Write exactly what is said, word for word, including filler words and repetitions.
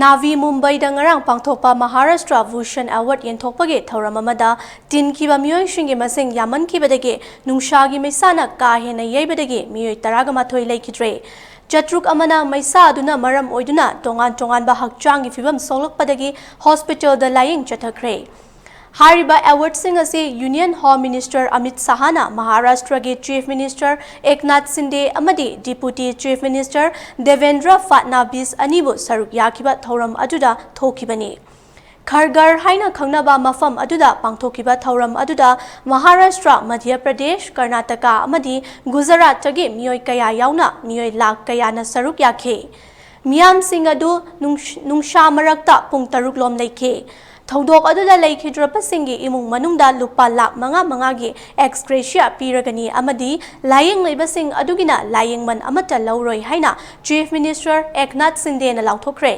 Na'vi ꯃꯨꯝꯕꯥꯏꯗ ꯉꯔꯥꯡ ꯄꯥꯡꯊꯣꯛꯄ ꯃꯍꯥꯔꯥꯁꯇ꯭ꯔ ꯚꯨꯁꯟ ꯑꯦꯋꯥꯔꯗ ꯌꯦꯟꯊꯣꯛꯄꯒꯤ ꯊꯧꯔꯝ ꯑꯃꯗ ꯇꯤꯟꯈꯤꯕ ꯃꯤꯑꯣꯏꯁꯤꯡꯒꯤ ꯃꯁꯤꯡ ꯌꯥꯝꯃꯟꯈꯤꯕꯗꯒꯤ ꯅꯨꯡꯁꯥꯒꯤ ꯃꯩꯁꯥꯅ ꯀꯥ ꯍꯦꯟꯅ ꯌꯩꯕꯗꯒꯤ ꯃꯤꯑꯣꯏ ꯇꯔꯥꯒ ꯃꯥꯊꯣꯏ ꯂꯩꯈꯤꯗ꯭ꯔꯦ꯫ ꯆꯥꯇ꯭ꯔꯨꯛ ꯑꯃꯅ ꯃꯩꯁꯥ ꯑꯗꯨꯅ ꯃꯔꯝ ꯑꯣꯏꯗꯨꯅ ꯇꯣꯉꯥꯟ ꯇꯣꯉꯥꯟꯕ ꯍꯛꯆꯥꯡꯒꯤ ꯐꯤꯕꯝ ꯁꯣꯛꯂꯛꯄꯗꯒꯤ ꯍꯣꯁꯄꯤꯇꯥꯜꯗ ꯂꯥꯌꯦꯡ ꯆꯠꯊꯈ꯭ꯔꯦ꯫ ꯍꯥꯏꯔꯤꯕ ꯑꯦꯋꯥꯔꯗꯁꯤꯡ ꯑꯁꯤ ꯌꯨꯅꯤꯌꯟ ꯍꯣꯝ ꯃꯤꯅꯤꯁꯇꯔ ꯑꯃꯤꯠ ꯁꯥꯍꯅ ꯃꯍꯥꯔꯥꯁꯇ꯭ꯔꯒꯤ ꯆꯤꯐ ꯃꯤꯅꯤꯁꯇꯔ ꯑꯦꯛꯅꯥꯊ ꯁꯤꯟꯗꯦ ꯑꯃꯗꯤ ꯗꯤꯄꯨꯇꯤ ꯆꯤꯐ ꯃꯤꯅꯤꯁꯇꯔ ꯗꯦꯕꯦꯟꯗ꯭ꯔ ꯐꯠꯅꯥꯕꯤꯁ ꯑꯅꯤꯕꯨ ꯁꯔꯨꯛ ꯌꯥꯈꯤꯕ ꯊꯧꯔꯝ ꯑꯗꯨꯗ ꯊꯣꯛꯈꯤꯕꯅꯤ꯫ ꯈꯔꯒꯔ ꯍꯥꯏꯅ ꯈꯪꯅꯕ ꯃꯐꯝ ꯑꯗꯨꯗ ꯄꯥꯡꯊꯣꯛꯈꯤꯕ ꯊꯧꯔꯝ ꯑꯗꯨꯗ ꯃꯍꯥꯔꯥꯁꯇ꯭ꯔ, ꯃꯙ꯭ꯌ ꯄ꯭ꯔꯗꯦꯁ, ꯀꯔꯅꯥꯇꯀꯥ ꯑꯃꯗꯤ ꯒꯨꯖꯔꯥꯠꯇꯒꯤ ꯃꯤꯑꯣꯏ ꯀꯌꯥ ꯌꯥꯎꯅ ꯃꯤꯑꯣꯏ ꯂꯥꯈ ꯀꯌꯥꯅ ꯁꯔꯨꯛ ꯌꯥꯈꯤ꯫ ꯃꯤꯌꯥꯝꯁꯤꯡ ꯑꯗꯨ ꯅꯨꯡꯁ-, ꯅꯨꯡꯁꯥ ꯃꯔꯛꯇ ꯄꯨꯡ ꯇꯔꯨꯛ ꯂꯣꯝ ꯂꯩꯈꯤ꯫ ꯊꯧꯗꯣꯛ ꯑꯗꯨꯗ ꯂꯩꯈꯤꯗ꯭ꯔꯕꯁꯤꯡꯒꯤ ꯏꯃꯨꯡ ꯃꯅꯨꯡꯗ ꯂꯨꯄꯥ ꯂꯥꯈ ꯃꯉꯥ ꯃꯉꯥꯒꯤ ꯑꯦꯛꯁ ꯒ꯭ꯔꯦꯁꯤꯌꯥ ꯄꯤꯔꯒꯅꯤ ꯑꯃꯗꯤ ꯂꯥꯌꯦꯡ ꯂꯩꯕꯁꯤꯡ ꯑꯗꯨꯒꯤꯅ ꯂꯥꯌꯦꯡꯃꯟ ꯑꯃꯠꯇ ꯂꯧꯔꯣꯏ ꯍꯥꯏꯅ ꯆꯤꯐ ꯃꯤꯅꯤꯁꯇꯔ ꯑꯦꯛꯅꯥꯊ ꯁꯤꯟꯗꯦꯅ ꯂꯥꯎꯊꯣꯛꯈ꯭ꯔꯦ꯫